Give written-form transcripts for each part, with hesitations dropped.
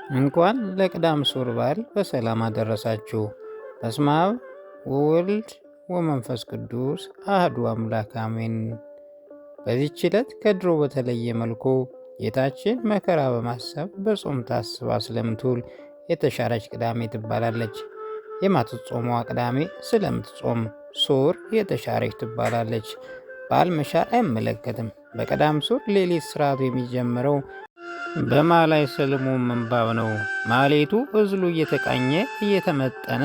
እንኳን ለቅዳም ሱር በዓል በሰላም አደረሳችሁ። በስመ አብ ወወልድ ወመንፈስ ቅዱስ አህዱ አምላክ አሜን። በዚህች ዕለት ከድሮ በተለየ መልኩ ጌታችን መከራ በማሰብ በጾም ታስባ ስለምትውል የተሻረች ቅዳሜ ትባላለች። የማትጾሟ ቅዳሜ ስለምትጾም ሱር የተሻረች ትባላለች። በዓል መሻር አይመለከትም። በቀዳም ሱር ሌሊት ስርዓቱ የሚጀምረው በማላይ ሰለሞን ምንባብ ነው። ማሌቱ እዝሉ እየተቃኘ እየተመጠነ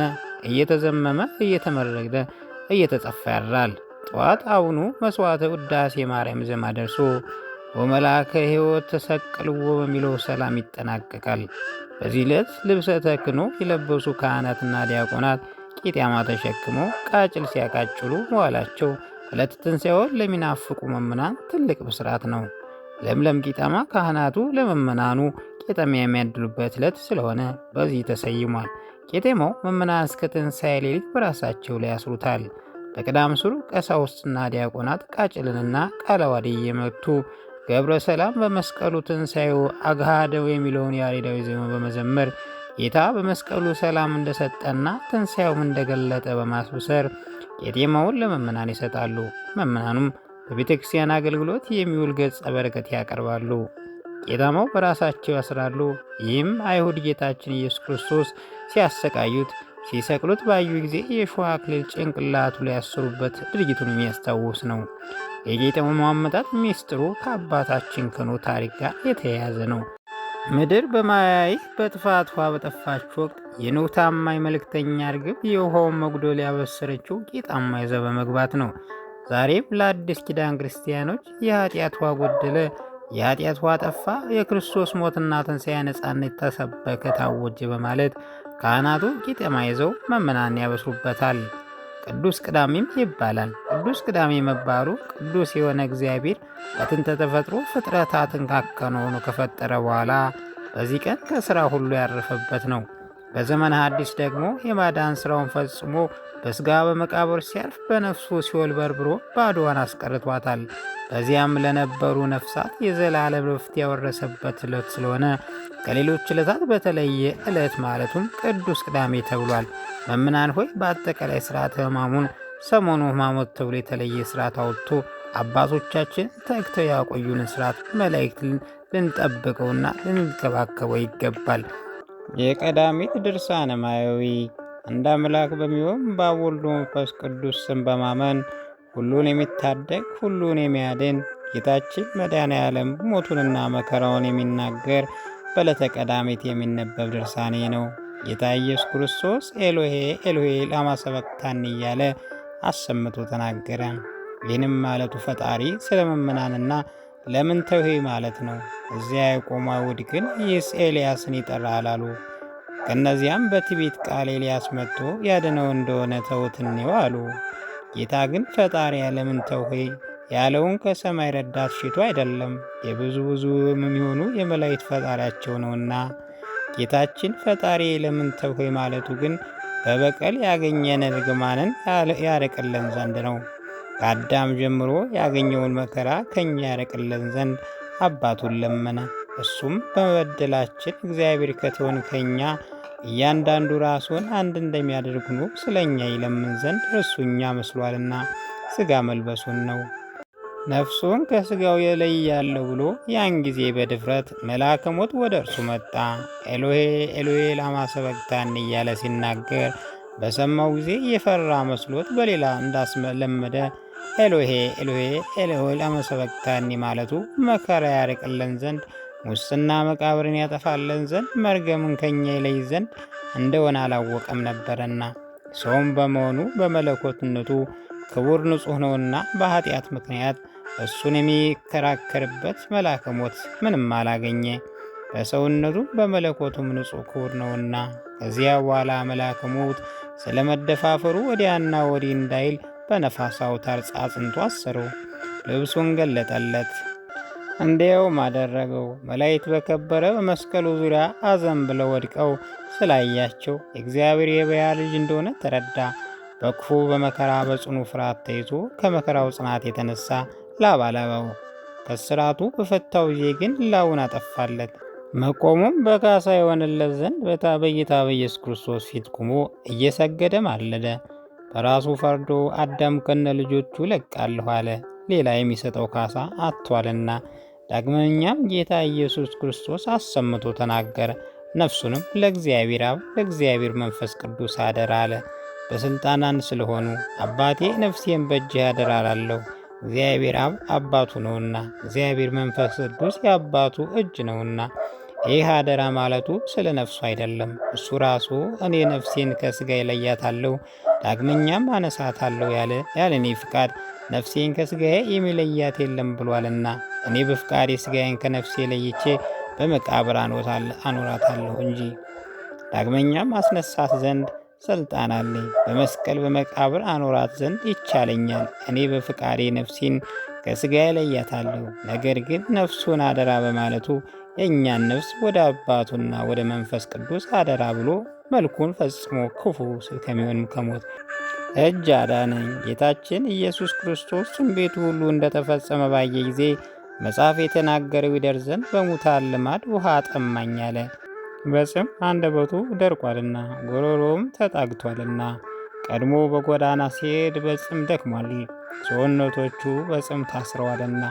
እየተዘመመ እየተመረገ እየተጸፋ ያድራል። ጠዋት አቡኑ መስዋዕተ ውዳሴ ማርያም ዜማ ደርሶ ወመላከ ሕይወት ተሰቅልዎ በሚለው ሰላም ይጠናቀቃል። በዚህ ዕለት ልብሰ ተክህኖ የለበሱ ካህናትና ዲያቆናት ቄጤማ ተሸክመው ቃጭል ሲያቃጭሉ መዋላቸው ዕለተ ትንሣኤውን ለሚናፍቁ ምእመናን ትልቅ ብስራት ነው። ለምለም ቄጠማ ካህናቱ ለምእመናኑ ቄጠማ የሚያድሉበት ዕለት ስለሆነ በዚህ ተሰይሟል። ቄጠማው ምእመናን እስከ ትንሣኤ ሌሊት በራሳቸው ላይ ያስሩታል። በቅዳም ሱር ቀሳውስትና ዲያቆናት ቃጭልንና ቃለ ዓዋዲ እየመቱ ገብረ ሰላም በመስቀሉ ትንሣኤው አግሃደው የሚለውን ያሬዳዊ ዜማ በመዘመር ጌታ በመስቀሉ ሰላም እንደሰጠና ትንሣኤውም እንደገለጠ በማስብሰር ቄጤማውን ለምእመናን ይሰጣሉ። ምእመናኑም በቤተ ክርስቲያን አገልግሎት የሚውል ገጸ በረከት ያቀርባሉ። ቄጠማው በራሳቸው ያስራሉ። ይህም አይሁድ ጌታችን ኢየሱስ ክርስቶስ ሲያሰቃዩት ሲሰቅሉት ባዩ ጊዜ የእሾህ አክሊል ጭንቅላቱ ላይ ያሰሩበት ድርጊቱን የሚያስታውስ ነው። የቄጠማው አመጣጥ ሚስጥሩ ከአባታችን ከኖህ ታሪክ ጋር የተያያዘ ነው። ምድር በማያይ በጥፋት ውሃ በጠፋች ወቅት የኖህ ታማኝ መልእክተኛ እርግብ የውሃውን መጉደል ያበሰረችው ቄጠማ ይዛ በመግባት ነው። ዛሬም ለአዲስ ኪዳን ክርስቲያኖች የኃጢአት ውሃ ጎደለ፣ የኃጢአት ውሃ ጠፋ፣ የክርስቶስ ሞትና ትንሣኤ ነጻነት ተሰበከ፣ ታወጀ በማለት ካህናቱ ቄጠማ ይዘው ምእመናን ያበስሩበታል። ቅዱስ ቅዳሜም ይባላል። ቅዱስ ቅዳሜ መባሉ ቅዱስ የሆነ እግዚአብሔር በጥንተ ተፈጥሮ ፍጥረታትን ካከናወኑ ከፈጠረ በኋላ በዚህ ቀን ከሥራ ሁሉ ያረፈበት ነው። በዘመነ ሐዲስ ደግሞ የማዳን ሥራውን ፈጽሞ በሥጋ በመቃብር ሲያርፍ በነፍሱ ሲኦል በርብሮ ባዶዋን አስቀርቷታል። በዚያም ለነበሩ ነፍሳት የዘላለም ዕረፍት ያወረሰበት ዕለት ስለሆነ ከሌሎች ዕለታት በተለየ ዕለት ማለቱም ቅዱስ ቅዳሜ ተብሏል። መምናን ሆይ፣ በአጠቃላይ ሥርዓተ ሕማሙን ሰሞኑ ሕማሞት ተብሎ የተለየ ሥርዓት አውጥቶ አባቶቻችን ተግተው ያቆዩንን ሥርዓት መላእክት ልንጠብቀውና ልንከባከበው ይገባል። የቀዳሚት ድርሳነ ማያዊ። አንድ አምላክ በሚሆን በአብ ወልድ መንፈስ ቅዱስ ስም በማመን ሁሉን የሚታደግ ሁሉን የሚያድን ጌታችን መድኃኔ ዓለም ሞቱንና መከራውን የሚናገር በዕለተ ቀዳሚት የሚነበብ ድርሳኔ ነው። ጌታ ኢየሱስ ክርስቶስ ኤሎሄ ኤሎሄ ላማ ሰበቅታኒ እያለ አሰምቶ ተናገረ። ይህንም ማለቱ ፈጣሪ ስለ ምእመናንና ለምን ተውሄ ማለት ነው። እዚያ የቆሙ አይሁድ ግን ይህስ ኤልያስን ይጠራል አሉ። ከእነዚያም በትዕቢት ቃል ኤልያስ መጥቶ ያድነው እንደሆነ ተውት እንየው አሉ። ጌታ ግን ፈጣሪ ለምን ተውሄ ያለውን ከሰማይ ረዳት ሽቶ አይደለም፣ የብዙ ብዙ የሚሆኑ የመላእክት ፈጣሪያቸው ነውና። ጌታችን ፈጣሪ ለምን ተውሄ ማለቱ ግን በበቀል ያገኘን እርግማንን ያርቅልን ዘንድ ነው። ከአዳም ጀምሮ ያገኘውን መከራ ከኛ ያርቅልን ዘንድ አባቱን ለመነ። እሱም በመበደላችን እግዚአብሔር ከተሆን ከኛ እያንዳንዱ ራሱን አንድ እንደሚያደርግ ሆኖ ስለ እኛ ይለምን ዘንድ እርሱ እኛ መስሏልና ሥጋ መልበሱን ነው። ነፍሱን ከሥጋው የለያለሁ ብሎ ያን ጊዜ በድፍረት መልአከ ሞት ወደ እርሱ መጣ። ኤሎሄ ኤሎሄ ላማ ሰበቅታኒ እያለ ሲናገር በሰማው ጊዜ የፈራ መስሎት በሌላ እንዳስለመደ ኤሎሄ ኤሎሄ ኤሎሄ ላማ ሰበቅታኒ ማለቱ መከራ ያርቅልን ዘንድ፣ ሙስና መቃብርን ያጠፋልን ዘንድ፣ መርገምን ከኛ ይለይ ዘንድ እንደሆነ አላወቀም ነበረና፣ ሰውም በመሆኑ በመለኮትነቱ ክቡር ንጹሕ ነውና በኃጢአት ምክንያት እሱን የሚከራከርበት መልአከ ሞት ምንም አላገኘ። በሰውነቱ በመለኮቱም ንጹሕ ክቡር ነውና። ከዚያ በኋላ መልአከ ሞት ስለ መደፋፈሩ ወዲያና ወዲህ እንዳይል በነፋስ አውታር አጽንቶ አሰረው፣ ልብሱን ገለጠለት፣ እንዲያውም አደረገው። መላእክት በከበረ በመስቀሉ ዙሪያ አዘን ብለው ወድቀው ስላያቸው የእግዚአብሔር የበያ ልጅ እንደሆነ ተረዳ። በክፉ በመከራ በጽኑ ፍርሃት ተይዞ ከመከራው ጽናት የተነሳ ላብ አላበው። ከስራቱ በፈታው ጊዜ ግን ላቡን አጠፋለት። መቆሙም በካሳ የሆንለት ዘንድ በጌታ በኢየሱስ ክርስቶስ ፊት ቆሞ እየሰገደ ማለደ። በራሱ ፈርዶ አዳም ከነ ልጆቹ እለቃለሁ አለ። ሌላ የሚሰጠው ካሳ አጥቷልና። ዳግመኛም ጌታ ኢየሱስ ክርስቶስ አሰምቶ ተናገረ። ነፍሱንም ለእግዚአብሔር አብ ለእግዚአብሔር መንፈስ ቅዱስ አደራ አለ። በሥልጣን አንድ ስለሆኑ አባቴ ነፍሴን በእጅህ አደራ እላለሁ። እግዚአብሔር አብ አባቱ ነውና፣ እግዚአብሔር መንፈስ ቅዱስ የአባቱ እጅ ነውና። ይህ አደራ ማለቱ ስለ ነፍሱ አይደለም። እሱ ራሱ እኔ ነፍሴን ከሥጋ ይለያታለሁ ዳግመኛም አነሳታለሁ ያለ ያለ እኔ ፍቃድ ነፍሴን ከሥጋዬ የሚለያት የለም ብሏልና እኔ በፍቃዴ ሥጋዬን ከነፍሴ ለይቼ በመቃብር አኖራታለሁ እንጂ ዳግመኛም አስነሳት ዘንድ ስልጣን አለኝ። በመስቀል በመቃብር አኖራት ዘንድ ይቻለኛል። እኔ በፍቃዴ ነፍሴን ከሥጋዬ ለያታለሁ። ነገር ግን ነፍሱን አደራ በማለቱ የእኛን ነፍስ ወደ አባቱና ወደ መንፈስ ቅዱስ አደራ ብሎ መልኩን ፈጽሞ ክፉ ከሚሆንም ከሞት እጅ አዳነኝ። ጌታችን ኢየሱስ ክርስቶስ ትንቢቱ ሁሉ እንደተፈጸመ ባየ ጊዜ መጽሐፍ የተናገረው ይደርስ ዘንድ በሙታን ልማድ ውሃ አጠማኝ አለ። በጽም አንደበቱ ደርቋልና ጉሮሮውም ተጣግቷልና። ቀድሞ በጎዳና ሲሄድ በጽም ደክሟል፣ ሰውነቶቹ በጽም ታስረዋልና።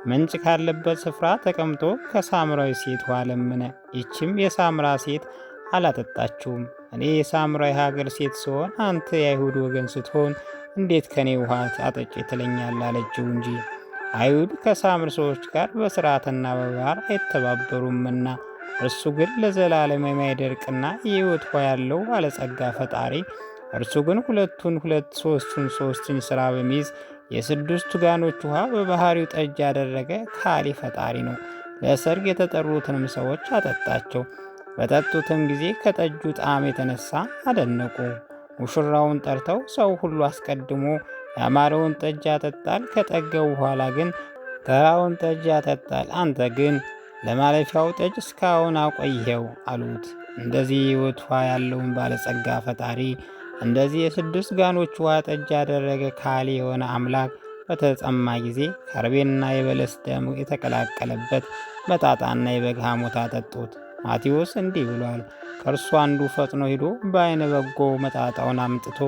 ምንጭ ካለበት ስፍራ ተቀምጦ ከሳምራዊ ሴት ውሃ ለመነ። ይችም የሳምራ ሴት አላጠጣችውም። እኔ የሳምራዊ ሀገር ሴት ስሆን አንተ የአይሁድ ወገን ስትሆን እንዴት ከኔ ውሃ አጠጪ ትለኛለህ? አለችው እንጂ አይሁድ ከሳምር ሰዎች ጋር በሥርዓትና በባህር አይተባበሩምና። እርሱ ግን ለዘላለም የማይደርቅና የሕይወት ውሃ ያለው ባለጸጋ ፈጣሪ፣ እርሱ ግን ሁለቱን ሁለት ሶስቱን ሶስትን ሥራ በሚይዝ የስድስቱ ጋኖች ውሃ በባህሪው ጠጅ ያደረገ ካሊ ፈጣሪ ነው። ለሰርግ የተጠሩትንም ሰዎች አጠጣቸው። በጠጡትም ጊዜ ከጠጁ ጣዕም የተነሳ አደነቁ። ሙሽራውን ጠርተው ሰው ሁሉ አስቀድሞ ያማረውን ጠጅ ያጠጣል፣ ከጠገቡ በኋላ ግን ተራውን ጠጅ ያጠጣል። አንተ ግን ለማለፊያው ጠጅ እስካሁን አቆይኸው አሉት። እንደዚህ የሕይወት ውሃ ያለውን ባለጸጋ ፈጣሪ እንደዚህ የስድስት ጋኖች ውሃ ጠጅ ያደረገ ካሊ የሆነ አምላክ በተጠማ ጊዜ ከርቤና የበለስ ደም የተቀላቀለበት መጣጣና የበግ ሐሞት አጠጡት። ማቴዎስ እንዲህ ብሏል። ከእርሱ አንዱ ፈጥኖ ሂዶ በዓይነ በጎ መጣጣውን አምጥቶ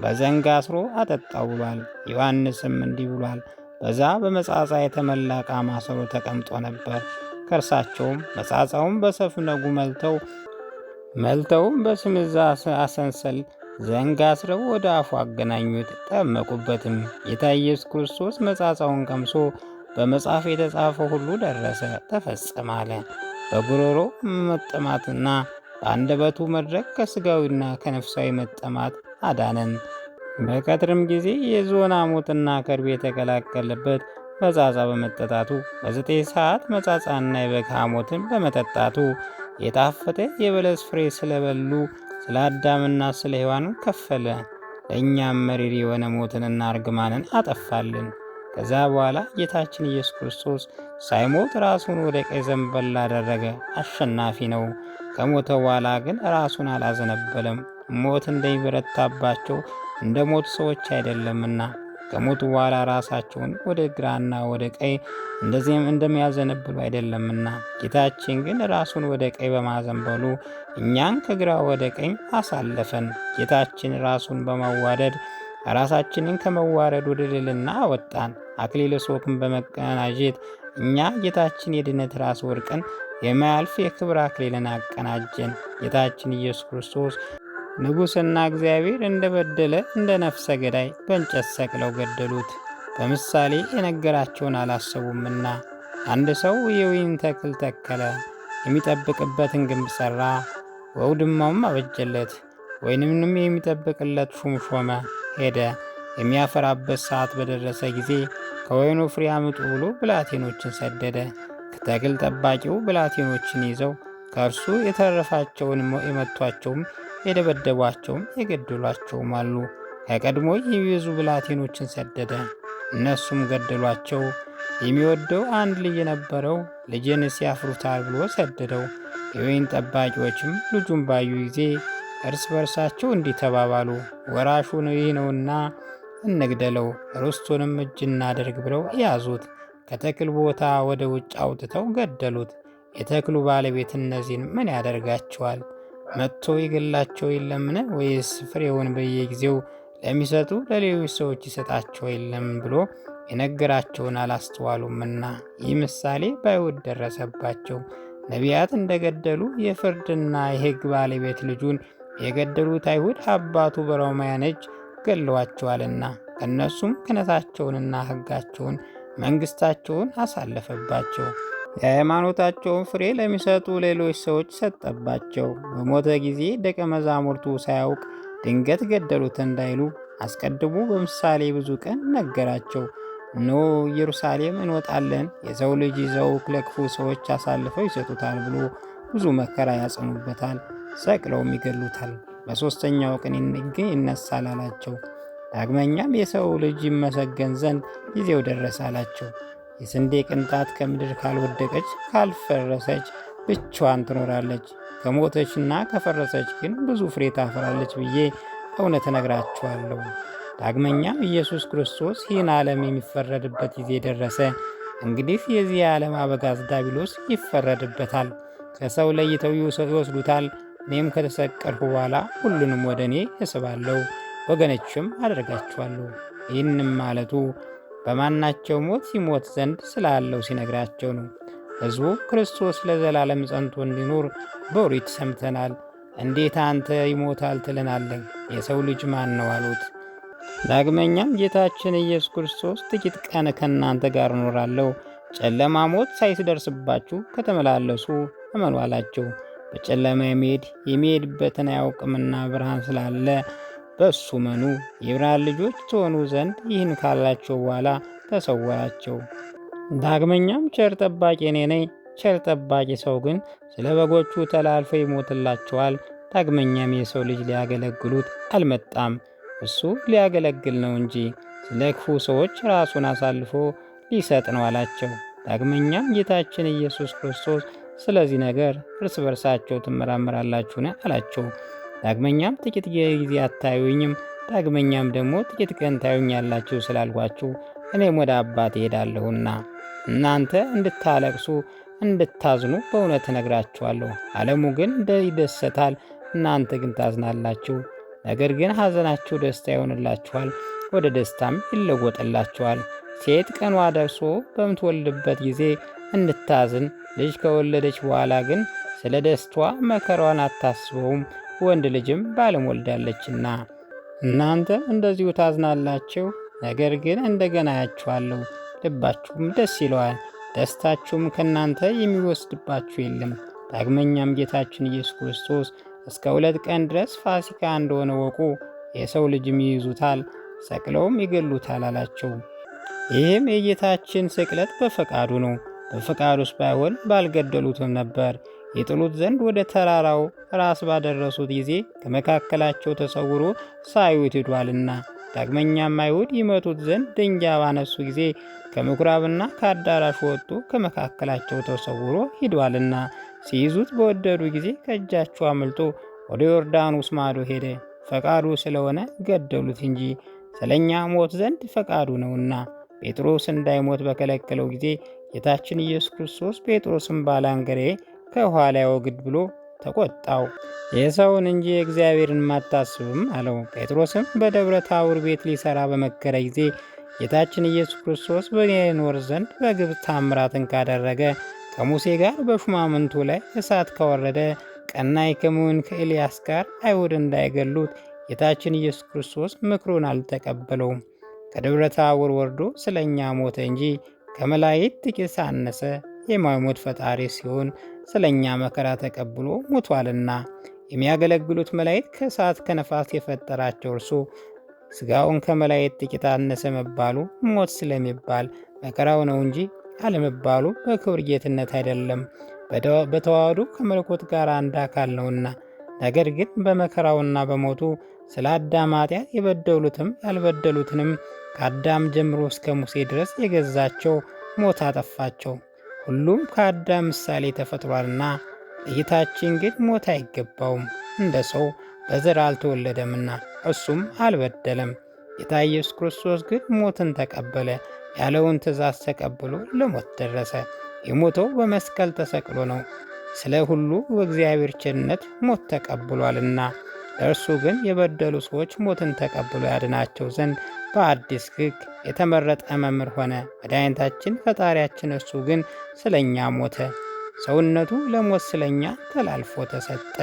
በዘንግ አስሮ አጠጣው ብሏል። ዮሐንስም እንዲህ ብሏል። በዛ በመጻጻ የተመላ ዕቃ ማሰሮ ተቀምጦ ነበር። ከእርሳቸውም መጻጻውን በሰፍነጉ መልተውም በስምዛ አሰንሰል ዘንግ አስረው ወደ አፉ አገናኙት፣ ጠመቁበትም። ጌታ ኢየሱስ ክርስቶስ መጻጻውን ቀምሶ በመጽሐፍ የተጻፈው ሁሉ ደረሰ፣ ተፈጸመ አለ። በጉሮሮ መጠማትና በአንደበቱ መድረክ ከስጋዊና ከነፍሳዊ መጠማት አዳነን። በቀትርም ጊዜ የዝሆን ሐሞትና ከርቤ የተቀላቀለበት መጻጻ በመጠጣቱ በ9 ሰዓት መጻጻና የበግ ሐሞትን በመጠጣቱ የጣፈጠ የበለስ ፍሬ ስለበሉ ስለ አዳምና ስለ ሔዋን ከፈለ። ለእኛም መሪር የሆነ ሞትንና እርግማንን አጠፋልን። ከዛ በኋላ ጌታችን ኢየሱስ ክርስቶስ ሳይሞት ራሱን ወደ ቀኝ ዘንበል አደረገ። አሸናፊ ነው። ከሞተ በኋላ ግን ራሱን አላዘነበለም። ሞት እንደሚበረታባቸው እንደ ሞቱ ሰዎች አይደለምና ከሞቱ በኋላ ራሳቸውን ወደ ግራና ወደ ቀኝ እንደዚህም እንደሚያዘነብሉ አይደለምና። ጌታችን ግን ራሱን ወደ ቀኝ በማዘንበሉ እኛን ከግራ ወደ ቀኝ አሳለፈን። ጌታችን ራሱን በማዋደድ ራሳችንን ከመዋረድ ወደ ልዕልና አወጣን። አክሊለ ሦክን በመቀናጀት እኛ ጌታችን የድነት ራስ ወርቅን የማያልፍ የክብር አክሊልን አቀናጀን። ጌታችን ኢየሱስ ክርስቶስ ንጉሥና እግዚአብሔር እንደበደለ እንደ ነፍሰ ገዳይ በእንጨት ሰቅለው ገደሉት። በምሳሌ የነገራቸውን አላሰቡምና። አንድ ሰው የወይን ተክል ተከለ፣ የሚጠብቅበትን ግንብ ሠራ፣ አውድማውም አበጀለት። ወይንንም የሚጠብቅለት ሹም ሾመ። ሄደ። የሚያፈራበት ሰዓት በደረሰ ጊዜ ከወይኑ ፍሬ አምጡ ብሎ ብላቴኖችን ሰደደ። ከተክል ጠባቂው ብላቴኖችን ይዘው ከእርሱ የተረፋቸውን የመቷቸውም የደበደቧቸውም የገደሏቸውም አሉ። ከቀድሞ የሚበዙ ብላቴኖችን ሰደደ፣ እነሱም ገደሏቸው። የሚወደው አንድ ልጅ የነበረው ልጄንስ ያፍሩታል ብሎ ሰደደው። የወይን ጠባቂዎችም ልጁን ባዩ ጊዜ እርስ በርሳቸው እንዲህ ተባባሉ፣ ወራሹ ይህ ነውና እንግደለው፣ ርስቱንም እጅ እናደርግ ብለው ያዙት። ከተክል ቦታ ወደ ውጭ አውጥተው ገደሉት። የተክሉ ባለቤት እነዚህን ምን ያደርጋቸዋል? መጥቶ ይገላቸው የለምን? ወይስ ፍሬውን በየጊዜው ለሚሰጡ ለሌሎች ሰዎች ይሰጣቸው የለም ብሎ የነገራቸውን አላስተዋሉምና። ይህ ምሳሌ በአይሁድ ደረሰባቸው። ነቢያት እንደገደሉ የፍርድና የሕግ ባለቤት ልጁን የገደሉት አይሁድ አባቱ በሮማውያን እጅ ገለዋቸዋልና ከእነሱም ክህነታቸውንና ሕጋቸውን መንግሥታቸውን አሳለፈባቸው። የሃይማኖታቸውን ፍሬ ለሚሰጡ ሌሎች ሰዎች ሰጠባቸው። በሞተ ጊዜ ደቀ መዛሙርቱ ሳያውቅ ድንገት ገደሉት እንዳይሉ አስቀድሞ በምሳሌ ብዙ ቀን ነገራቸው። እነሆ ኢየሩሳሌም እንወጣለን፣ የሰው ልጅ ይዘው ለክፉ ሰዎች አሳልፈው ይሰጡታል ብሎ ብዙ መከራ ያጸኑበታል፣ ሰቅለውም ይገሉታል፣ በሦስተኛው ቀን ግን ይነሳል አላቸው። ዳግመኛም የሰው ልጅ ይመሰገን ዘንድ ጊዜው ደረሰ አላቸው። የስንዴ ቅንጣት ከምድር ካልወደቀች ካልፈረሰች ብቻዋን ትኖራለች። ከሞተችና ከፈረሰች ግን ብዙ ፍሬ ታፈራለች ብዬ እውነት እነግራችኋለሁ። ዳግመኛም ኢየሱስ ክርስቶስ ይህን ዓለም የሚፈረድበት ጊዜ ደረሰ። እንግዲህ የዚህ ዓለም አበጋዝ ዲያብሎስ ይፈረድበታል፣ ከሰው ለይተው ይወስዱታል። እኔም ከተሰቀልሁ በኋላ ሁሉንም ወደ እኔ እስባለሁ፣ ወገኖችም አደርጋችኋለሁ። ይህንም ማለቱ በማናቸው ሞት ይሞት ዘንድ ስላለው ሲነግራቸው ነው። ሕዝቡ ክርስቶስ ለዘላለም ጸንቶ እንዲኖር በኦሪት ሰምተናል፣ እንዴት አንተ ይሞታል ትለናለህ? የሰው ልጅ ማን ነው አሉት። ዳግመኛም ጌታችን ኢየሱስ ክርስቶስ ጥቂት ቀን ከእናንተ ጋር እኖራለሁ፣ ጨለማ ሞት ሳይደርስባችሁ ከተመላለሱ እመኑ አላቸው። በጨለማ የሚሄድ የሚሄድበትን አያውቅምና ብርሃን ስላለ በእሱ መኑ፣ የብርሃን ልጆች ትሆኑ ዘንድ ይህን ካላቸው በኋላ ተሰወራቸው። ዳግመኛም ቸር ጠባቂ እኔ ነኝ። ቸር ጠባቂ ሰው ግን ስለ በጎቹ ተላልፎ ይሞትላቸዋል። ዳግመኛም የሰው ልጅ ሊያገለግሉት አልመጣም፣ እሱ ሊያገለግል ነው እንጂ ስለ ክፉ ሰዎች ራሱን አሳልፎ ሊሰጥ ነው አላቸው። ዳግመኛም ጌታችን ኢየሱስ ክርስቶስ ስለዚህ ነገር እርስ በርሳቸው ትመራመራላችሁን? አላቸው። ዳግመኛም ጥቂት ጊዜ አታዩኝም፣ ዳግመኛም ደግሞ ጥቂት ቀን ታዩኛላችሁ ስላልኳችሁ እኔም ወደ አባት እሄዳለሁና እናንተ እንድታለቅሱ እንድታዝኑ በእውነት እነግራችኋለሁ። ዓለሙ ግን ይደሰታል፣ እናንተ ግን ታዝናላችሁ። ነገር ግን ሐዘናችሁ ደስታ ይሆንላችኋል፣ ወደ ደስታም ይለወጥላችኋል። ሴት ቀኗ ደርሶ በምትወልድበት ጊዜ እንድታዝን፣ ልጅ ከወለደች በኋላ ግን ስለ ደስቷ መከሯን አታስበውም፣ ወንድ ልጅም ባለም ወልዳለችና። እናንተ እንደዚሁ ታዝናላችሁ፣ ነገር ግን እንደገና አያችኋለሁ፣ ልባችሁም ደስ ይለዋል፣ ደስታችሁም ከእናንተ የሚወስድባችሁ የለም። ዳግመኛም ጌታችን ኢየሱስ ክርስቶስ እስከ 2 ቀን ድረስ ፋሲካ እንደሆነ ወቁ፣ የሰው ልጅም ይይዙታል፣ ሰቅለውም ይገሉታል አላቸው። ይህም የጌታችን ስቅለት በፈቃዱ ነው። በፈቃዱስ ባይሆን ባልገደሉትም ነበር። የጥሉት ዘንድ ወደ ተራራው ራስ ባደረሱት ጊዜ ከመካከላቸው ተሰውሮ ሳዩት ሄዷልና። ዳግመኛም አይሁድ ይመቱት ዘንድ ድንጋይ ባነሱ ጊዜ ከምኩራብና ከአዳራሹ ወጥቶ ከመካከላቸው ተሰውሮ ሂዷልና። ሲይዙት በወደዱ ጊዜ ከእጃቸው አምልጦ ወደ ዮርዳኖስ ማዶ ሄደ። ፈቃዱ ስለሆነ ገደሉት እንጂ ስለኛ ሞት ዘንድ ፈቃዱ ነውና። ጴጥሮስ እንዳይሞት በከለከለው ጊዜ ጌታችን ኢየሱስ ክርስቶስ ጴጥሮስን ባላንገሬ ከኋላ ወግድ ብሎ ተቆጣው። የሰውን እንጂ የእግዚአብሔርን አታስብም አለው። ጴጥሮስም በደብረ ታቦር ቤት ሊሰራ በመከረ ጊዜ ጌታችን ኢየሱስ ክርስቶስ በእኔ ይኖር ዘንድ በግብፅ ታምራትን ካደረገ ከሙሴ ጋር በሹማምንቱ ላይ እሳት ከወረደ ቀናይ ከመሆን ከኤልያስ ጋር አይሁድ እንዳይገሉት ጌታችን ኢየሱስ ክርስቶስ ምክሩን አልተቀበለውም። ከደብረ ታቦር ወርዶ ስለ እኛ ሞተ እንጂ ከመላእክት ጥቂት ሳነሰ የማይሞት ፈጣሪ ሲሆን ስለ እኛ መከራ ተቀብሎ ሞቷልና። የሚያገለግሉት መላእክት ከእሳት ከነፋስ የፈጠራቸው እርሱ ሥጋውን ከመላእክት ጥቂት አነሰ መባሉ ሞት ስለሚባል መከራው ነው እንጂ አለመባሉ በክብር ጌትነት አይደለም። በተዋህዶ ከመለኮት ጋር አንድ አካል ነውና። ነገር ግን በመከራውና በሞቱ ስለ አዳም ኃጢአት የበደሉትም ያልበደሉትንም ከአዳም ጀምሮ እስከ ሙሴ ድረስ የገዛቸው ሞት አጠፋቸው። ሁሉም ከአዳም ምሳሌ ተፈጥሯልና ለጌታችን ግን ሞት አይገባውም። እንደ ሰው በዘር አልተወለደምና እሱም አልበደለም። ጌታ ኢየሱስ ክርስቶስ ግን ሞትን ተቀበለ፣ ያለውን ትእዛዝ ተቀብሎ ለሞት ደረሰ። የሞተው በመስቀል ተሰቅሎ ነው። ስለ ሁሉ በእግዚአብሔር ቸርነት ሞት ተቀብሏልና። እርሱ ግን የበደሉ ሰዎች ሞትን ተቀብሎ ያድናቸው ዘንድ በአዲስ ሕግ የተመረጠ መምህር ሆነ። መድኃኒታችን ፈጣሪያችን እርሱ ግን ስለኛ ሞተ። ሰውነቱ ለሞት ስለኛ ተላልፎ ተሰጠ።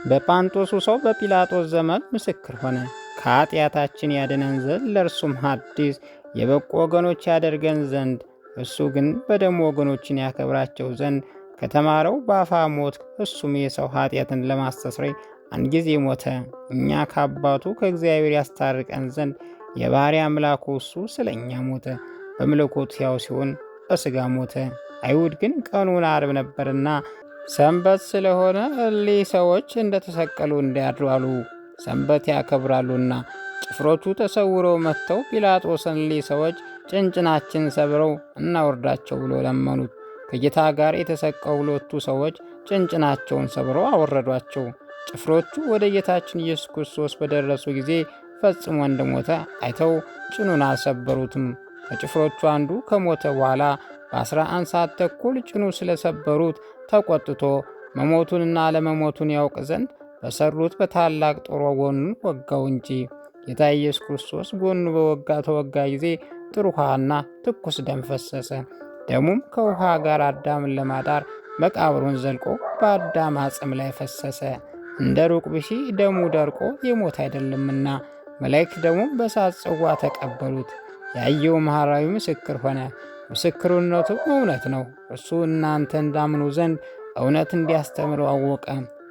በጳንጦሱ ሰው በጲላጦስ ዘመን ምስክር ሆነ። ከኃጢአታችን ያድነን ዘንድ ለእርሱም አዲስ የበቁ ወገኖች ያደርገን ዘንድ እሱ ግን በደሙ ወገኖችን ያከብራቸው ዘንድ ከተማረው በአፋ ሞት እሱም የሰው ኃጢአትን ለማስተስረይ አንድ ጊዜ ሞተ። እኛ ከአባቱ ከእግዚአብሔር ያስታርቀን ዘንድ የባሕርይ አምላኩ እሱ ስለ እኛ ሞተ። በመለኮቱ ሕያው ሲሆን በሥጋ ሞተ። አይሁድ ግን ቀኑን ዓርብ ነበርና ሰንበት ስለሆነ እሊህ ሰዎች እንደተሰቀሉ እንዲያድሩ አሉ። ሰንበት ያከብራሉና። ጭፍሮቹ ተሰውረው መጥተው ጲላጦስን እሊህ ሰዎች ጭንጭናችን ሰብረው እናወርዳቸው ብሎ ለመኑት። ከጌታ ጋር የተሰቀሉ ሁለቱ ሰዎች ጭንጭናቸውን ሰብረው አወረዷቸው። ጭፍሮቹ ወደ ጌታችን ኢየሱስ ክርስቶስ በደረሱ ጊዜ ፈጽሞ እንደሞተ አይተው ጭኑን አልሰበሩትም። ከጭፍሮቹ አንዱ ከሞተ በኋላ በ11 ሰዓት ተኩል ጭኑ ስለሰበሩት ተቆጥቶ መሞቱንና አለመሞቱን ያውቅ ዘንድ በሰሩት በታላቅ ጦር ጎኑን ወጋው እንጂ። ጌታ ኢየሱስ ክርስቶስ ጎኑ በወጋ ተወጋ ጊዜ ጥሩ ውሃና ትኩስ ደም ፈሰሰ። ደሙም ከውሃ ጋር አዳምን ለማዳር መቃብሩን ዘልቆ በአዳም አጽም ላይ ፈሰሰ። እንደ ሩቅ ብሺ ደሙ ደርቆ የሞት አይደለምና መላእክት ደግሞ በእሳት ጽዋ ተቀበሉት። ያየው መሐራዊ ምስክር ሆነ። ምስክርነቱ እውነት ነው። እርሱ እናንተ እንዳምኑ ዘንድ እውነት እንዲያስተምረው አወቀ።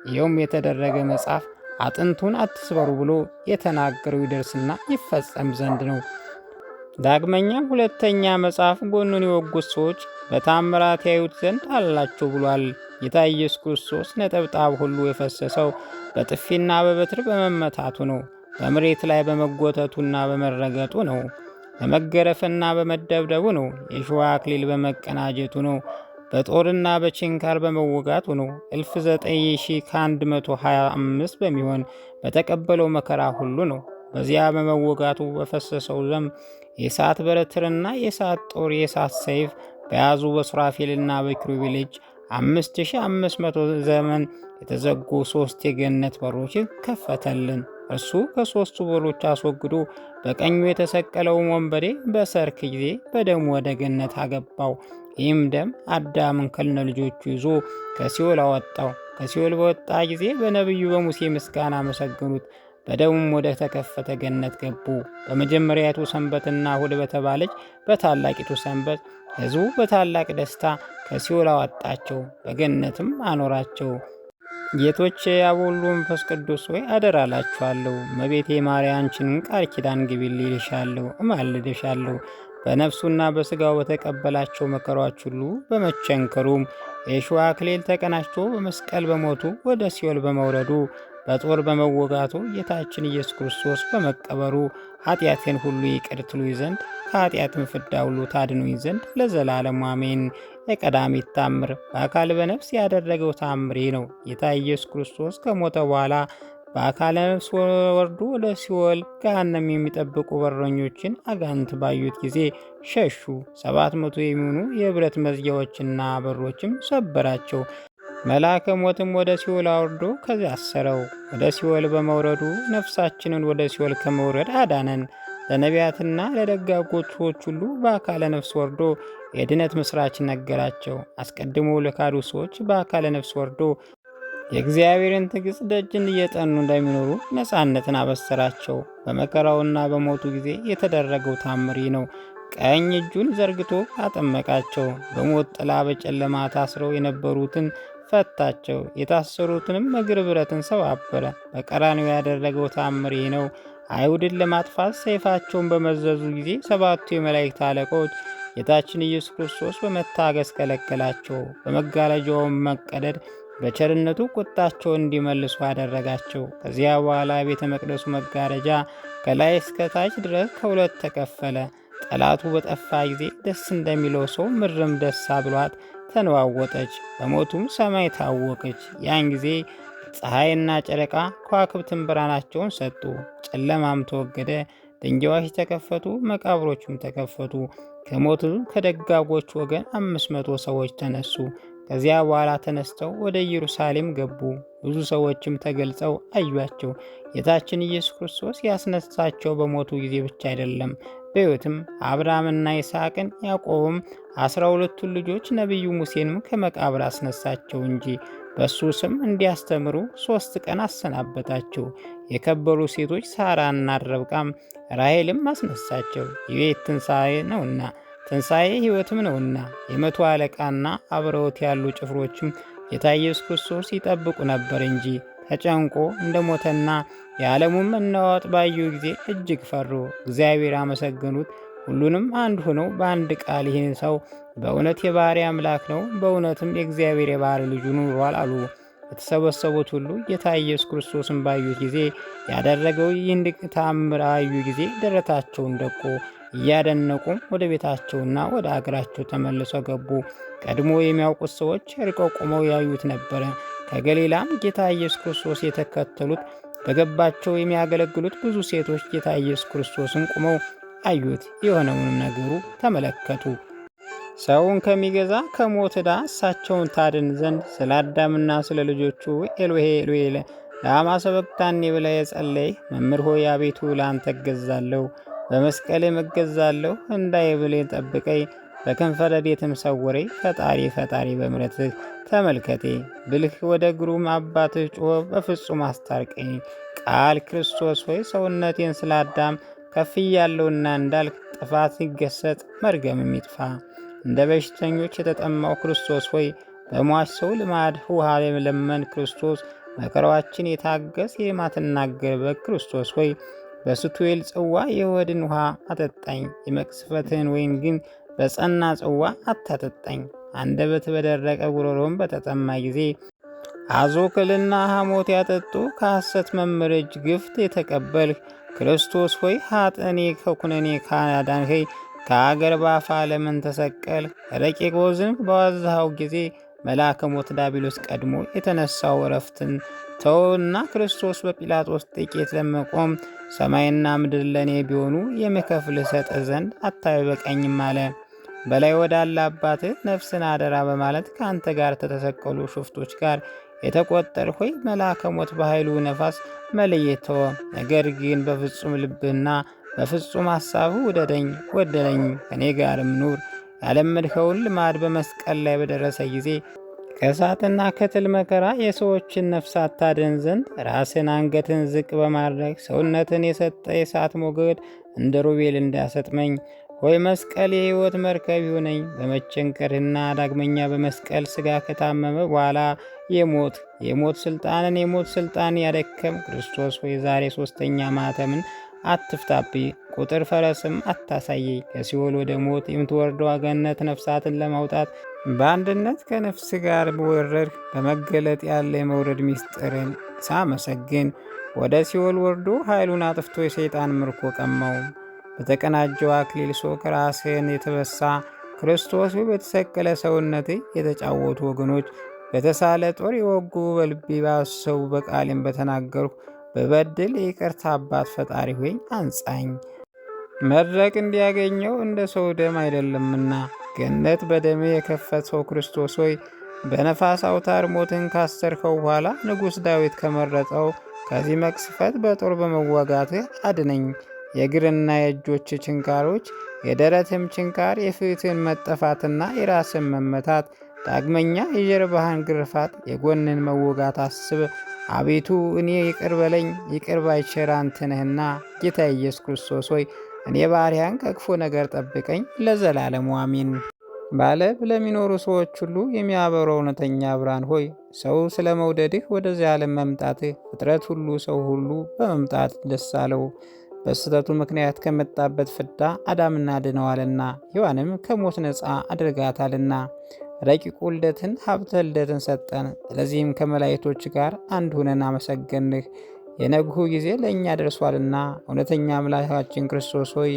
ይኸውም የተደረገ መጽሐፍ አጥንቱን አትስበሩ ብሎ የተናገረው ይደርስና ይፈጸም ዘንድ ነው። ዳግመኛም ሁለተኛ መጽሐፍ ጎኑን የወጉት ሰዎች በታምራት ያዩት ዘንድ አላቸው ብሏል። ጌታ ኢየሱስ ክርስቶስ ነጠብጣብ ሁሉ የፈሰሰው በጥፊና በበትር በመመታቱ ነው። በመሬት ላይ በመጎተቱና በመረገጡ ነው። በመገረፍና በመደብደቡ ነው። የሸዋ አክሊል በመቀናጀቱ ነው። በጦርና በችንካር በመወጋቱ ነው። 9125 በሚሆን በተቀበለው መከራ ሁሉ ነው። በዚያ በመወጋቱ በፈሰሰው ደም የእሳት በትርና የእሳት ጦር የእሳት ሰይፍ በያዙ በሱራፌልና በኪሩቤል እጅ 5500 ዘመን የተዘጉ ሶስት የገነት በሮችን ከፈተልን። እርሱ ከሦስቱ በሮች አስወግዶ በቀኙ የተሰቀለውን ወንበዴ በሰርክ ጊዜ በደሙ ወደ ገነት አገባው። ይህም ደም አዳምን ከነ ልጆቹ ይዞ ከሲኦል አወጣው። ከሲኦል በወጣ ጊዜ በነቢዩ በሙሴ ምስጋና አመሰገኑት። በደሙም ወደ ተከፈተ ገነት ገቡ። በመጀመሪያቱ ሰንበትና እሁድ በተባለች በታላቂቱ ሰንበት ሕዝቡ በታላቅ ደስታ ከሲኦል አወጣቸው፣ በገነትም አኖራቸው። ጌቶቼ አብ ወልድ መንፈስ ቅዱስ ሆይ አደራ እላችኋለሁ። እመቤቴ ማርያም አንቺን ቃል ኪዳን ግቢልኝ እልሻለሁ፣ እማልድሻለሁ። በነፍሱና በሥጋው በተቀበላቸው መከራዎች ሁሉ በመቸንከሩም የእሾህ አክሊል ተቀናጅቶ በመስቀል በሞቱ ወደ ሲኦል በመውረዱ በጦር በመወጋቱ ጌታችን ኢየሱስ ክርስቶስ በመቀበሩ ኃጢአቴን ሁሉ ይቅር ትሉኝ ዘንድ ከኃጢአትም ፍዳ ሁሉ ታድኑኝ ዘንድ ለዘላለሙ አሜን። የቀዳሚት ታምር በአካል በነፍስ ያደረገው ታምር ነው። ጌታ ኢየሱስ ክርስቶስ ከሞተ በኋላ በአካለ ነፍስ ወርዶ ወደ ሲኦል ገሃነም የሚጠብቁ በረኞችን አጋንንት ባዩት ጊዜ ሸሹ። 700 የሚሆኑ የብረት መዝጊያዎችና በሮችም ሰበራቸው። መልአከ ሞትም ወደ ሲኦል አውርዶ ከዚያ አሰረው። ወደ ሲኦል በመውረዱ ነፍሳችንን ወደ ሲኦል ከመውረድ አዳነን። ለነቢያትና ለደጋጎች ሰዎች ሁሉ በአካለ ነፍስ ወርዶ የድነት ምስራች ነገራቸው። አስቀድሞ ለካዱ ሰዎች በአካለ ነፍስ ወርዶ የእግዚአብሔርን ትዕግሥት ደጅን እየጠኑ እንደሚኖሩ ነፃነትን አበሰራቸው። በመከራውና በሞቱ ጊዜ የተደረገው ታምሪ ነው። ቀኝ እጁን ዘርግቶ አጠመቃቸው። በሞት ጥላ በጨለማ ታስረው የነበሩትን ፈታቸው። የታሰሩትንም እግር ብረትን ሰባበረ። በቀራንዮ ያደረገው ታምር ይህ ነው። አይሁድን ለማጥፋት ሰይፋቸውን በመዘዙ ጊዜ ሰባቱ የመላእክት አለቆች ጌታችን ኢየሱስ ክርስቶስ በመታገስ ከለከላቸው። በመጋረጃውም መቀደድ በቸርነቱ ቁጣቸውን እንዲመልሱ አደረጋቸው። ከዚያ በኋላ የቤተ መቅደሱ መጋረጃ ከላይ እስከ ታች ድረስ ከሁለት ተከፈለ። ጠላቱ በጠፋ ጊዜ ደስ እንደሚለው ሰው ምድርም ደስ ብሏት ተነዋወጠች። በሞቱም ሰማይ ታወቀች። ያን ጊዜ ፀሐይና ጨረቃ ከዋክብትን ብርሃናቸውን ሰጡ። ጨለማም ተወገደ። ድንጋዮች ተከፈቱ፣ መቃብሮችም ተከፈቱ። ከሞቱ ከደጋጎች ወገን 500 ሰዎች ተነሱ። ከዚያ በኋላ ተነስተው ወደ ኢየሩሳሌም ገቡ። ብዙ ሰዎችም ተገልጸው አዩአቸው። ጌታችን ኢየሱስ ክርስቶስ ያስነሳቸው በሞቱ ጊዜ ብቻ አይደለም፣ በሕይወትም አብርሃምና ይስሐቅን ያዕቆብም 12ቱን ልጆች ነቢዩ ሙሴንም ከመቃብር አስነሳቸው እንጂ። በእሱ ስም እንዲያስተምሩ 3 ቀን አሰናበታቸው። የከበሩ ሴቶች ሳራና ረብቃም ራሔልም አስነሳቸው። የቤት ትንሣኤ ነውና ትንሣኤ ሕይወትም ነውና። የመቶ አለቃና አብረውት ያሉ ጭፍሮችም ጌታ ኢየሱስ ክርስቶስ ይጠብቁ ነበር እንጂ ተጨንቆ እንደሞተና የዓለሙም መናወጥ ባዩ ጊዜ እጅግ ፈሩ። እግዚአብሔር አመሰገኑት። ሁሉንም አንድ ሆነው በአንድ ቃል ይህን ሰው በእውነት የባሕርይ አምላክ ነው፣ በእውነትም የእግዚአብሔር የባሕርይ ልጁ ኑሯል አሉ። የተሰበሰቡት ሁሉ ጌታ ኢየሱስ ክርስቶስን ባዩት ጊዜ ያደረገው ይህን ድንቅ ተአምር አዩ ጊዜ ደረታቸውን ደቁ። እያደነቁም ወደ ቤታቸውና ወደ አገራቸው ተመልሰው ገቡ። ቀድሞ የሚያውቁት ሰዎች ርቀው ቆመው ያዩት ነበረ። ከገሊላም ጌታ ኢየሱስ ክርስቶስ የተከተሉት በገባቸው የሚያገለግሉት ብዙ ሴቶች ጌታ ኢየሱስ ክርስቶስን ቆመው አዩት፣ የሆነውንም ነገሩ ተመለከቱ። ሰውን ከሚገዛ ከሞት ዕዳ እሳቸውን ታድን ዘንድ ስለ አዳምና ስለ ልጆቹ ኤሎሄ ኤሎሄ ላማ ሰበቅታኒ ብለህ የጸለይህ መምህር ሆይ አቤቱ ለአንተ እገዛለሁ፣ በመስቀልም እገዛለሁ። እንዳይብሌን ጠብቀኝ፣ በክንፈ ረድኤትም ሰውረኝ። ፈጣሪ ፈጣሪ በምሕረትህ ተመልከቴ። ብልህ ወደ ግሩም አባትህ ጮኸ፣ በፍጹም አስታርቀኝ። ቃል ክርስቶስ ሆይ ሰውነቴን ስለ አዳም ከፍ እያለውና እንዳልክ ጥፋት ይገሰጥ መርገምም ይጥፋ። እንደ በሽተኞች የተጠማው ክርስቶስ ሆይ በሟች ሰው ልማድ ውሃ የለመን ክርስቶስ መከራዎችን የታገስ የማትናገር በክርስቶስ ሆይ በስቱኤል ጽዋ የወድን ውሃ አጠጣኝ፣ የመቅስፈትን ወይን ግን በጸና ጽዋ አታጠጣኝ። አንደበት በደረቀ ጉሮሮም በተጠማ ጊዜ አዞክልና ሐሞት ያጠጡ ከሐሰት መምህር እጅ ግፍት የተቀበልህ ክርስቶስ ሆይ ኃጥእኔ ከኩነኔ ካዳንኸኝ ከአገር ባፋ ለምን ተሰቀል? ረቂቅ ወዝን በዋዛኸው ጊዜ መልአከ ሞት ዲያብሎስ ቀድሞ የተነሳው እረፍትን ተውና ክርስቶስ በጲላጦስ ጥቂት ለመቆም ሰማይና ምድር ለእኔ ቢሆኑ የምከፍልህ ሰጥህ ዘንድ አታበቃኝም አለ። በላይ ወዳለ አባትህ ነፍስን አደራ በማለት ከአንተ ጋር ከተሰቀሉ ሽፍቶች ጋር የተቆጠር ሆይ መልአከ ሞት በኃይሉ ነፋስ መለየት ተወ። ነገር ግን በፍጹም ልብህና በፍጹም ሐሳብህ ውደደኝ ወደደኝ ከእኔ ጋርም ኑር። ያለመድኸውን ልማድ በመስቀል ላይ በደረሰ ጊዜ ከእሳትና ከትል መከራ የሰዎችን ነፍሳት ታድን ዘንድ ራስን አንገትን ዝቅ በማድረግ ሰውነትን የሰጠ የእሳት ሞገድ እንደ ሮቤል እንዳያሰጥመኝ ሆይ መስቀል የሕይወት መርከብ ይሁነኝ። በመቸንከርህና ዳግመኛ በመስቀል ሥጋ ከታመመ በኋላ የሞት ስልጣንን የሞት ስልጣን ያደከም ክርስቶስ ሆይ ዛሬ ሶስተኛ ማተምን አትፍታብኝ፣ ቁጥር ፈረስም አታሳየኝ። ከሲኦል ወደ ሞት የምትወርደው ገነት ነፍሳትን ለማውጣት በአንድነት ከነፍስ ጋር በወረድህ በመገለጥ ያለ የመውረድ ምስጢርን ሳመሰግን ወደ ሲኦል ወርዶ ኃይሉን አጥፍቶ የሰይጣን ምርኮ ቀማው። በተቀናጀው አክሊል ሶክ ራስህን የተበሳ ክርስቶስ በተሰቀለ ሰውነት የተጫወቱ ወገኖች በተሳለ ጦር የወጉ በልቤ ባሰቡ በቃሌም በተናገርሁ በበድል የይቅርታ አባት ፈጣሪ ሆይ አንጻኝ። መድረቅ እንዲያገኘው እንደ ሰው ደም አይደለምና ገነት በደሜ የከፈተው ክርስቶስ ሆይ በነፋስ አውታር ሞትን ካሰርከው በኋላ ንጉሥ ዳዊት ከመረጠው ከዚህ መቅስፈት በጦር በመዋጋትህ አድነኝ። የእግርና የእጆች ችንካሮች፣ የደረትም ችንካር፣ የፊትህን መጠፋትና የራስን መመታት፣ ዳግመኛ የጀርባህን ግርፋት፣ የጎንን መወጋት አስብ። አቤቱ እኔ ይቅር በለኝ፣ ይቅር ባይ ቸር አንተ ነህና። ጌታ ኢየሱስ ክርስቶስ ሆይ እኔ ባሪያን ከክፉ ነገር ጠብቀኝ ለዘላለሙ አሜን። በዓለም ለሚኖሩ ሰዎች ሁሉ የሚያበራው እውነተኛ ብርሃን ሆይ ሰው ስለ መውደድህ ወደዚህ ዓለም መምጣትህ ፍጥረት ሁሉ ሰው ሁሉ በመምጣት ደስ አለው። በስህተቱ ምክንያት ከመጣበት ፍዳ አዳምና አድነዋልና ሔዋንም ከሞት ነፃ አድርጋታልና ረቂቁ ልደትን ሀብተ ልደትን ሰጠን። ስለዚህም ከመላእክቶች ጋር አንድ ሁነን አመሰገንህ። የነግሁ ጊዜ ለእኛ ደርሷልና እውነተኛ አምላካችን ክርስቶስ ሆይ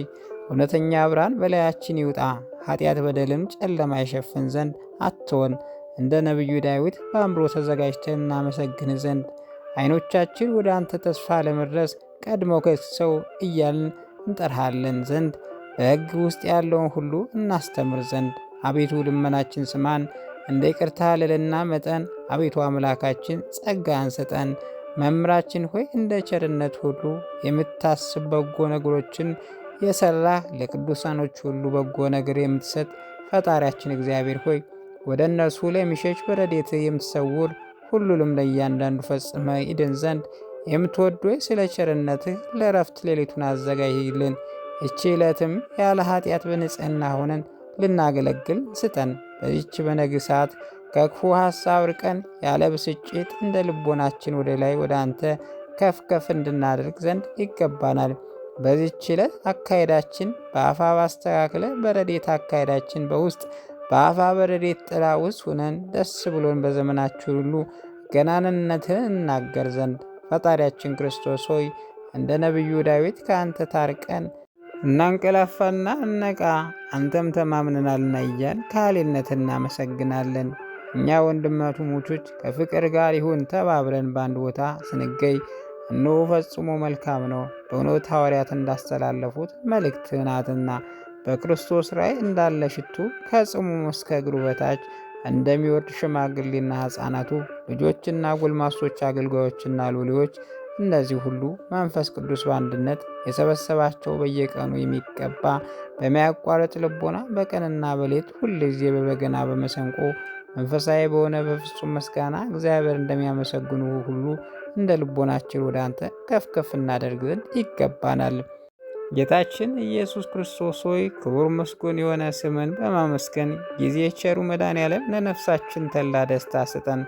እውነተኛ ብርሃን በላያችን ይውጣ። ኃጢአት በደልም ጨለማ ይሸፍን ዘንድ አትሆን። እንደ ነቢዩ ዳዊት በአእምሮ ተዘጋጅተን እናመሰግን ዘንድ ዓይኖቻችን ወደ አንተ ተስፋ ለመድረስ ቀድመው ከሰው እያልን እንጠርሃለን ዘንድ በሕግ ውስጥ ያለውን ሁሉ እናስተምር ዘንድ አቤቱ ልመናችን ስማን። እንደ ይቅርታ ልልና መጠን አቤቱ አምላካችን ጸጋን ስጠን። መምህራችን ሆይ እንደ ቸርነት ሁሉ የምታስብ በጎ ነገሮችን የሰራህ ለቅዱሳኖች ሁሉ በጎ ነገር የምትሰጥ ፈጣሪያችን እግዚአብሔር ሆይ ወደ እነርሱ ለሚሸሽ በረድኤትህ የምትሰውር ሁሉንም ለእያንዳንዱ ፈጽመ ይድን ዘንድ የምትወድ ሆይ ስለ ቸርነትህ ለእረፍት ሌሊቱን አዘጋጅልን። ይቺ ዕለትም ያለ ኃጢአት በንጽሕና ሆነን ልናገለግል ስጠን። በዚች በነግህ ሰዓት ከክፉ ሐሳብ ርቀን ያለ ብስጭት እንደ ልቦናችን ወደ ላይ ወደ አንተ ከፍ ከፍ እንድናደርግ ዘንድ ይገባናል። በዚች ዕለት አካሄዳችን በአፋ ባስተካክለ በረዴት አካሄዳችን በውስጥ በአፋ በረዴት ጥላ ውስጥ ሁነን ደስ ብሎን በዘመናችን ሁሉ ገናንነትህን እናገር ዘንድ ፈጣሪያችን ክርስቶስ ሆይ እንደ ነቢዩ ዳዊት ከአንተ ታርቀን እናንቀላፋና እነቃ አንተም ተማምነናልና እያል ካህሊነት እናመሰግናለን። እኛ ወንድማማቾች ከፍቅር ጋር ይሁን ተባብረን በአንድ ቦታ ስንገኝ እነሆ ፈጽሞ መልካም ነው። በእውነት ሐዋርያት እንዳስተላለፉት መልእክት ናትና በክርስቶስ ራእይ እንዳለ ሽቱ ከጽሙ እስከ እግሩ በታች እንደሚወርድ ሽማግሌና ሕፃናቱ፣ ልጆችና ጎልማሶች፣ አገልጋዮችና ሎሌዎች እነዚህ ሁሉ መንፈስ ቅዱስ በአንድነት የሰበሰባቸው በየቀኑ የሚቀባ በማያቋርጥ ልቦና በቀንና በሌት ሁልጊዜ በበገና በመሰንቆ መንፈሳዊ በሆነ በፍጹም ምስጋና እግዚአብሔር እንደሚያመሰግኑ ሁሉ እንደ ልቦናችን ወደ አንተ ከፍ ከፍ እናደርግ ዘንድ ይገባናል። ጌታችን ኢየሱስ ክርስቶስ ሆይ ክቡር ምስጉን የሆነ ስምን በማመስገን ጊዜ ቸሩ መድኃኔዓለም ለነፍሳችን ተላ ደስታ ስጠን።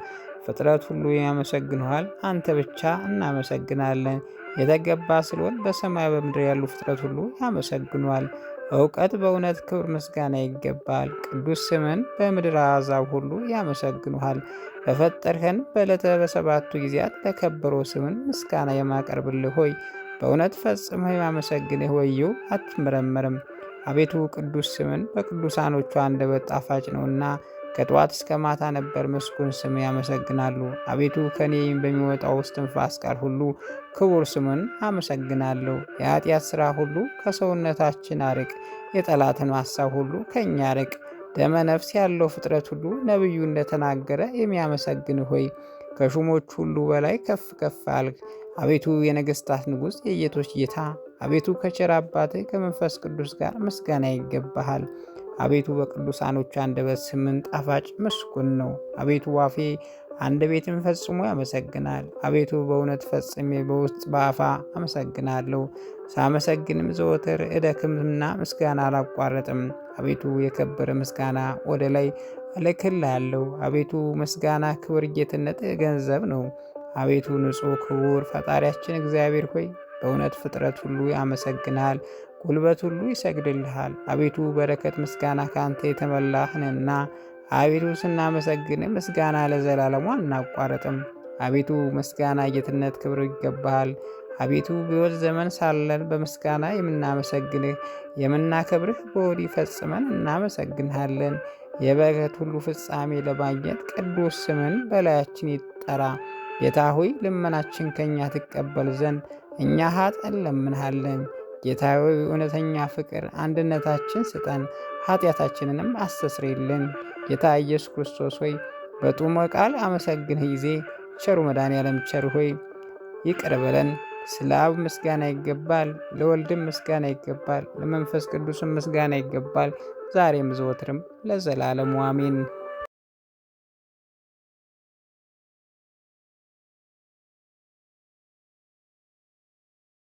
ፍጥረት ሁሉ ያመሰግንሃል፣ አንተ ብቻ እናመሰግናለን። የተገባ ስለሆን በሰማይ በምድር ያሉ ፍጥረት ሁሉ ያመሰግኗል። እውቀት በእውነት ክብር ምስጋና ይገባል። ቅዱስ ስምን በምድር አሕዛብ ሁሉ ያመሰግኑሃል። በፈጠርኸን በዕለተ በሰባቱ ጊዜያት ለከበረው ስምን ምስጋና የማቀርብልህ ሆይ በእውነት ፈጽመህ የማመሰግንህ ወየው አትመረመርም። አቤቱ ቅዱስ ስምን በቅዱሳኖቹ አንደበት ጣፋጭ ነውና ከጠዋት እስከ ማታ ነበር ምስጉን ስም ያመሰግናሉ። አቤቱ ከኔ በሚወጣው እስትንፋስ ቃል ሁሉ ክቡር ስምን አመሰግናለሁ። የኃጢአት ሥራ ሁሉ ከሰውነታችን አርቅ፣ የጠላትን ሐሳብ ሁሉ ከእኛ አርቅ። ደመ ነፍስ ያለው ፍጥረት ሁሉ ነቢዩ እንደተናገረ የሚያመሰግን ሆይ ከሹሞች ሁሉ በላይ ከፍ ከፍ አልክ። አቤቱ የነገስታት ንጉሥ የጌቶች ጌታ፣ አቤቱ ከቸር አባትህ ከመንፈስ ቅዱስ ጋር ምስጋና ይገባሃል። አቤቱ በቅዱሳኖች አንደበት ስምን ጣፋጭ ምስጉን ነው። አቤቱ ዋፌ አንደበቴም ፈጽሞ ያመሰግናል። አቤቱ በእውነት ፈጽሜ በውስጥ በአፋ አመሰግናለሁ። ሳመሰግንም ዘወትር እደክምና ምስጋና አላቋረጥም። አቤቱ የከበረ ምስጋና ወደ ላይ እልክልሃለሁ። አቤቱ ምስጋና ክብር፣ ጌትነት ገንዘብ ነው። አቤቱ ንጹሕ ክቡር ፈጣሪያችን እግዚአብሔር ሆይ በእውነት ፍጥረት ሁሉ ያመሰግናል፣ ጉልበት ሁሉ ይሰግድልሃል። አቤቱ በረከት ምስጋና ከአንተ የተመላህ ነህና አቤቱ ስናመሰግን ምስጋና ለዘላለሙ አናቋረጥም። አቤቱ ምስጋና ጌትነት ክብር ይገባሃል። አቤቱ በሕይወት ዘመን ሳለን በምስጋና የምናመሰግንህ የምናከብርህ በወዲህ ፈጽመን እናመሰግንሃለን። የበረከት ሁሉ ፍጻሜ ለማግኘት ቅዱስ ስምን በላያችን ይጠራ። ጌታ ሆይ ልመናችን ከእኛ ትቀበል ዘንድ እኛ ኃጥአን እንለምንሃለን። ጌታ ሆይ እውነተኛ ፍቅር አንድነታችን ስጠን፣ ኃጢአታችንንም አስተስርይልን። ጌታ ኢየሱስ ክርስቶስ ሆይ በጡመ ቃል አመሰግንህ ጊዜ ቸሩ መድኃኔዓለም ቸር ሆይ ይቅር በለን። ስለ አብ ምስጋና ይገባል፣ ለወልድም ምስጋና ይገባል፣ ለመንፈስ ቅዱስም ምስጋና ይገባል፣ ዛሬም ዘወትርም ለዘላለሙ አሜን።